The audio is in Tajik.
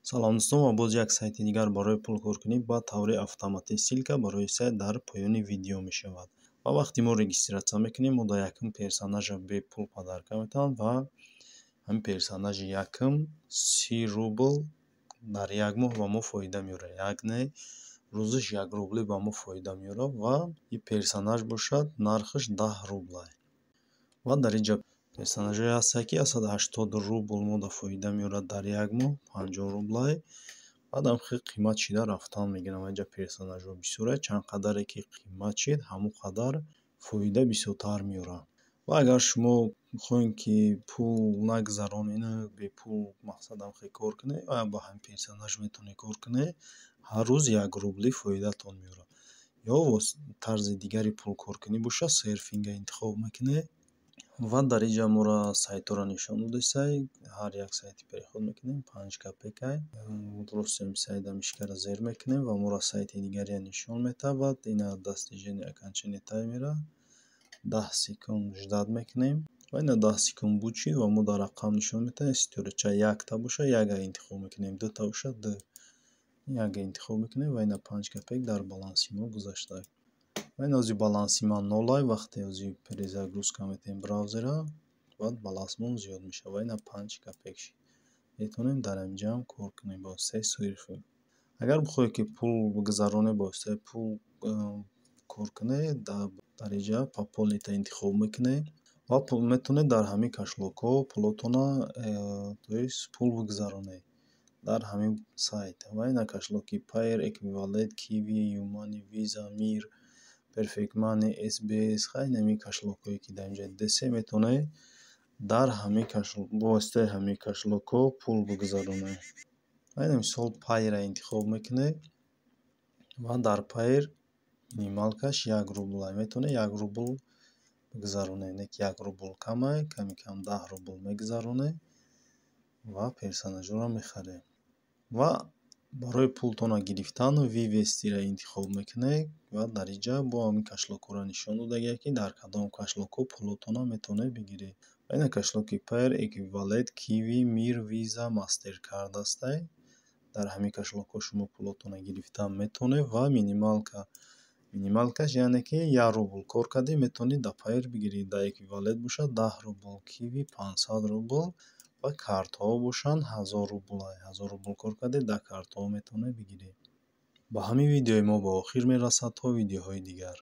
Салом, дӯстон, ва боз як сайти дигар барои пулкоркунӣ ба таври автоматӣ. Ссылка барои сайт дар поёни видео мешавад. Ва вақте мо регистрация мекунем, мо дар якум персонажа бепул подарка метавонад ва ҳамин персонажи якум 30 рубл дар як моҳ ба мо фоида меорад, яъне рӯзиш 1 рублӣ ба мо фоида меорад. Ва ин персонаж бошад, нархаш 10 рублай. Ва дар ин ҷо персонажҳое ҳастанд, ки 180 рубл мода фоида меорад дар як моҳ, 50 рублай. Баъдам хеле қимат шида рафтан мегиранд. Ва инҷа персонажҳо бисёре, чанд қадаре ки қимат шид, ҳамон қадар фоида бисёртар меорад. Ва агар шумо хоҳед, ки пул нагзаронед, бепул мақсадам хеле кор кунед, ва ба ҳамин персонаж метавонед кор кунед, ҳар рӯз 1 рублӣ фоидатон меорад. Ё тарзи дигари пулкоркунӣ бошад, серфинга интихоб мекунед ва дар ин ҷа моро сайтҳоро нишон додисай. Ҳар як сайти переход мекунем, 5 копейкай. Ростем, сайта мышкаро зер мекунем ва моро сайти дигаре нишон медиҳад. Баъд ина достижение окончания таймера 10 секунд ждать мекунем ва ина 10 секунд буд шид ва мо дар рақам нишон медиҳем. Ситорача якта бошад, яка интихоб мекунем, дута бошад, ду, яка интихоб мекунем. Ва ина 5 копеек дар баланси мо гузашта. Ва ин ози баланси ман нолай. Вақте ози перезагрузка метаҳем браузера, баъд балансмон зиёд мешавад ва ина 5 копеек шид. Метавонем дар ҳаминҷаам кор кунем ба воситаи серфинг. Агар бихоҳед, ки пул бигзаронед, ба воситаи пул кор кунед, дар инҷа пополнить интихоб мекунед ва метавонед дар ҳамин кошелёкҳо пулотонро, то есть пул бигзаронед дар ҳамин сайт. Ва ина кошелёки Payeer, Эквивалент, Qiwi, Юмани, Visa, Мир, Perfect Money, SBS. Хай, ҳамин кошелёкҳое ки дар инҷа дидесед, метавонед дар ҳамин ба воситаи ҳамин кошелёкҳо пул бигзаронед. Айна мисол, Payeer-ро интихоб мекунед ва дар Payeer минималкаш 1 рублай. Метавонед 1 рубл бигзаронед, не ки 1 рубл камай, ками кам 10 рубл мегузаронед ва персонажҳоро мехаред. Ва барои пултонро гирифтан вывестиро интихоб мекунед ва дар инҷа бо ҳамин кошелёкҳоро нишон додагият, ки дар кадом кошелёкҳо пулотонро метавонед бигиред. Ва ина кошелёки Payeer, Эквивалент, Qiwi, Мир, Visa, Mastercard ҳастай. Дар ҳамин кошелёкҳо шумо пулотонро гирифта метавонед. Ва минималка, минималкаш яъне ки 1 рубл кор кардӣ, метавонӣ дар Payeer бигирӣ, дар Эквивалент бошад 10 рубл, Qiwi 500 рубл ва картҳо бошанд 1000 рубл. 1000 рубл кор кардӣ, дар картҳо метавонед бигиред. Ба ҳамин видеои мо ба охир мерасад. То видеоҳои дигар.